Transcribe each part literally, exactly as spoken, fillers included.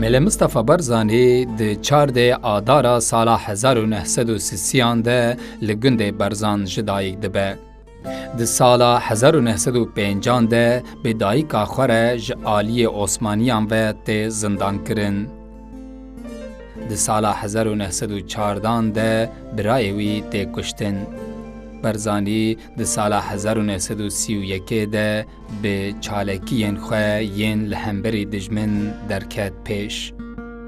Mele Mistefa Barzanî di çardê Adara sala hezar û neh sed û sisiyan de li gundê Barzan ji dayik dibe. Di sala hezar û neh sed û pêncan de bi dayika xwe re ji aliyê Osmaniyan ve tê zindankirin. Di sala hezar û neh sed û çardan de birayê wî tê kuştin. Barzanî di sala hezar û neh sed û sî û yekê de bi çalakiyên xwe yên li hemberî dijmin derket pêş.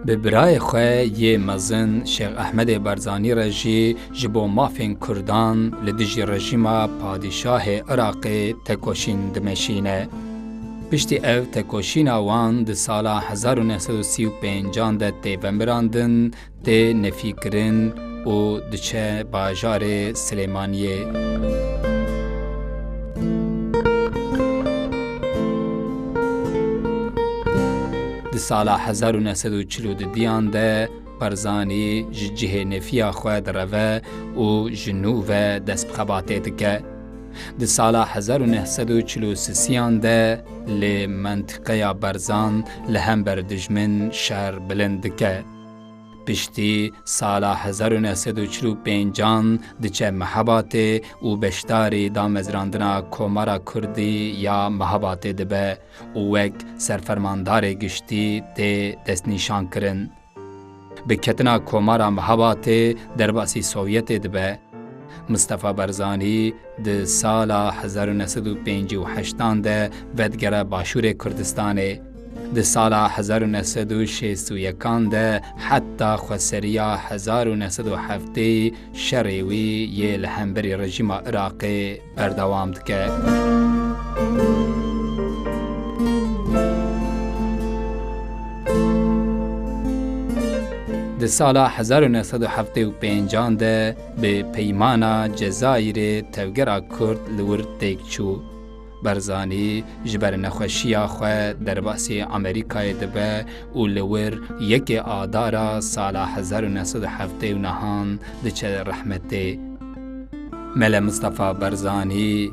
Bi birayê xwe yê mezin Şêx Ehmedê Barzanî re jî ji bo mafên Kurdan li dijî rejîma padîşahê Iraqê tekoşîn dimeşîne. Piştî ev tekoşîna wan di sala hezar û neh sed û sî û pêncan de tê vemirandin, tê nefîkirin û diçe bajarê Silêmaniyê. Di sala hezar û neh sed û çil û dudiyan de Barzanî ji cihê nefiya xwe direve û ji nû ve dest bi xebatê dike. Di sala hezar û neh sed û çil û sisiyan de li mentiqeya Barzan li hember dijmin şer bilind dike. Piştî sala hezar û neh sed û çil û pêncan diçe Mehebatê û beşdarî damezrandina Komara Kurdî ya Mehebatê dibe û wek serfermandarê giştî tê destnîşankirin. Bi ketina Komara Mehebatê derbasî Sovyetê dibe. Mistefa Barzanî di sala hezar û neh sed û pêncî û heştan de vedigere Başûrê Kurdistanê. Di sala hezar û neh sed û şêst û yekan de heta xweseriya hezar û neh sed û heftê şerê wî yê li hemberî rejîma Iraqê berdewam dike. Di sala hezar û neh sed û heftê û pêncan de bi peymana Cezayirê tevgera Kurd li wir têk çû. Barzanî ji ber nexweşiya xwe derbasî Amerîkayê dibe û li wir yekê Adara sala hezar û neh sed û heftê û nehan diçe rehmetê. Mele Mistefa Barzanî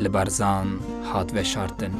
li Barzan hat veşartin.